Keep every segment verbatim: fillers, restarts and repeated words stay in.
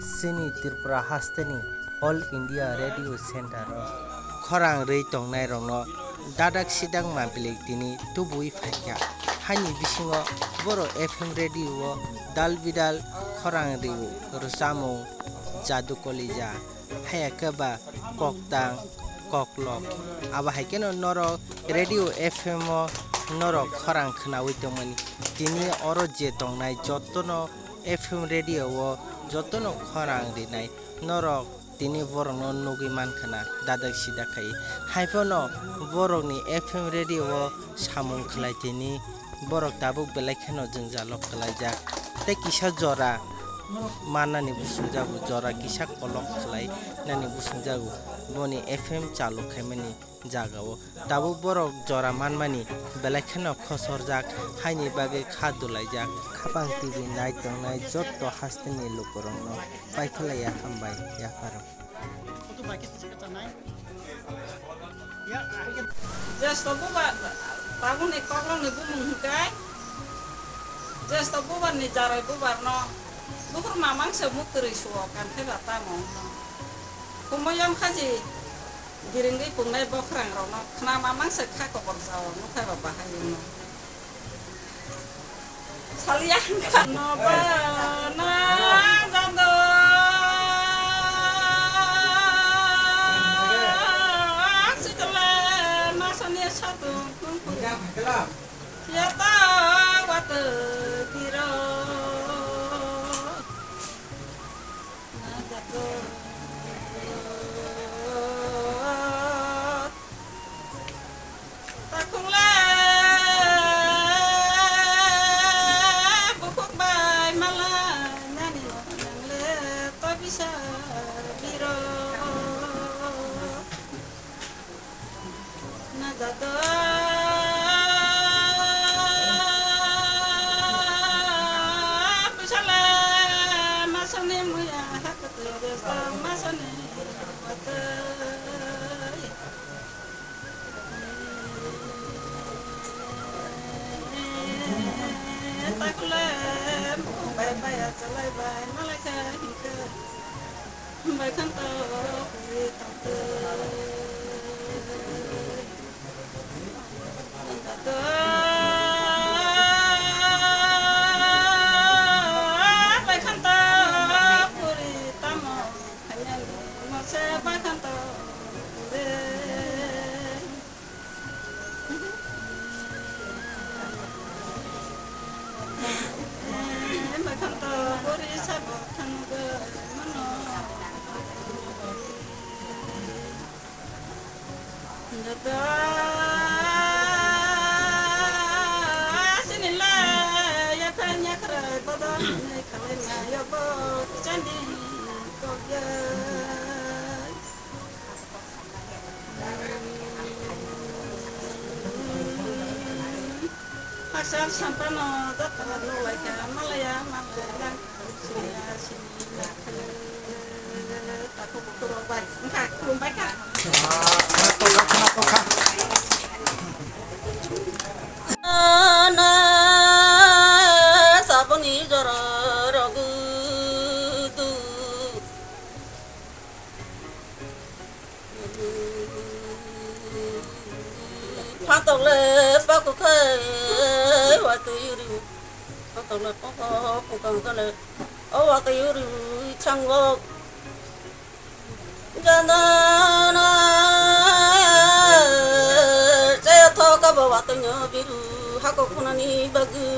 Chini Tripura hasteni All India Radio Center o khorang rwi tongnairokno dadak sidak mapili tini tubui phaikha. Haini bisingo boro F M radio o dal bidal khorang rwo, rwchapmung, jadu kolija, haya khe ba koktang, koklok. Abo hai kheno norok radio F M o norok khorang khnaui tongmani. Tini oro je tongnai jotono F M radio o jotono khorang rinai norok tini borokno nugui mankha na dadak sidak khai. Haiphano borokni F M radio o samung khlai tini borok tabuk belai kheno jwngjalo kwlaijak. Tei kisa jora mannani bwswngjago, jora kisa kolok khlai nani bwswngjago, boni F M chalu khaimani jagao. Tabuk borok jora manmani belai kheno khosorjak, haini bagwi kha dulaijak. Khapang T V nai tongnai jotto hasteni lukurokno paithalaiya hambai yapharo. Jesto bubar, tabukni kokrokni bumung hwnkhe jesto bubarni jarai bubarno buphur mamang se muktwrwi suo, kanthai ba tamo wngno. Khumui yong khaji giringwi pungnai bophrang rokno khna mamang se kha kobor jao, nukhai ba bahai wngno. Saliya hwnkha no ba na jado. Sitole masoni satung kungkung. Yata wata biro. Takhungle bukhuk bai mala nani nongle to bisa biro. Najado pisale masani muya haktu resta masani patoi. Takle bai bai achalai bai malai kha hinkhe. Bai khan to puri tangtwi. Tangtwi. Bai khan to puri tamo. Khainani mose bai khan to puri. Bai khan to puri sabo thangwi mano. Joto sini le yaphan yakhrai bodol hinwi khalai ma yobo kichandi kokya. Haksa sampano joto nuklaikha, malaya malaya lang, siniya sini nakhayo, takhuk bukhuk rok bai, wngkha, khulumbaikha. Na, saboni jora rogu du. Phatok le paku khai watwi yuri. Phatok le poko pukang kale o watwi yuri chango. Jana na chaya thoka bo watwi no biru hako khunani bagwi.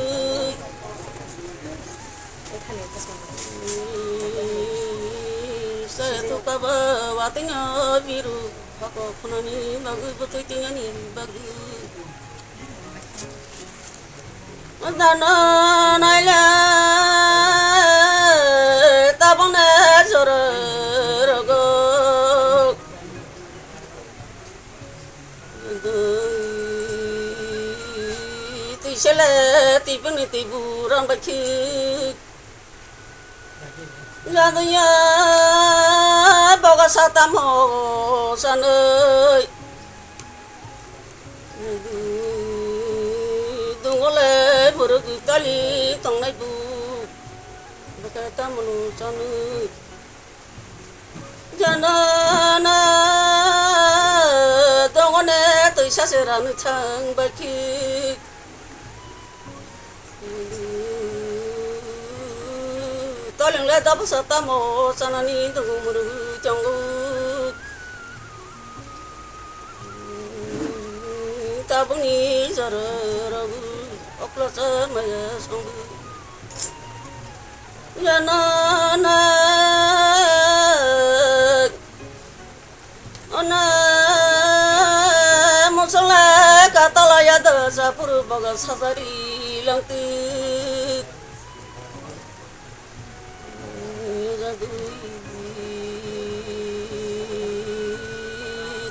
Saitu kaba watwino biru hako khunani bagwi bwtwi twinani bagwi. Dano naile tabukne jora rogo. Twi sele twi bini twi burang bai khik. Jaduya boga satam ho sanoi. Dungole buruk tali tongnai bu. Baka tamunu sanoi. Na, na, dongone twisa se rani thang bai khi. Toling le dabu sa tamo sanani dungu muru chongu. Tabuni jara ragu okla sa maya songu. Ya na na. Ona mosong le katala ya da sa puru boga sajari langti.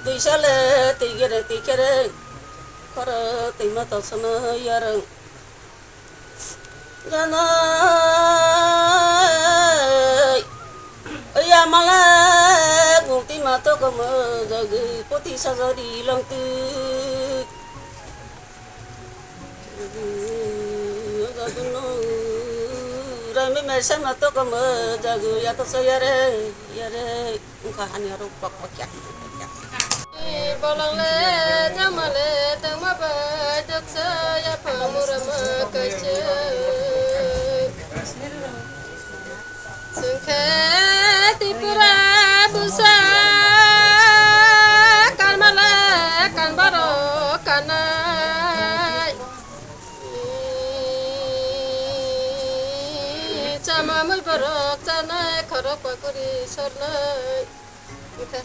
Twi sale twi gere twi kere khoro twi ma tong sono yarang. Ganai, ya mala gulti ma to kama jagi poti sajari langti. Rami mesa ma to kama jagi ya to sayare yare. Wngkha hani oro bok bok ya. Bolong le, jama le, tongma bai doksa, yapha mura ma kaisa. Sengkhe Tripura busa, kanma le, kanbaro kanai. Chama mui borok chanai, khorok pakuri sornai. Wngkha.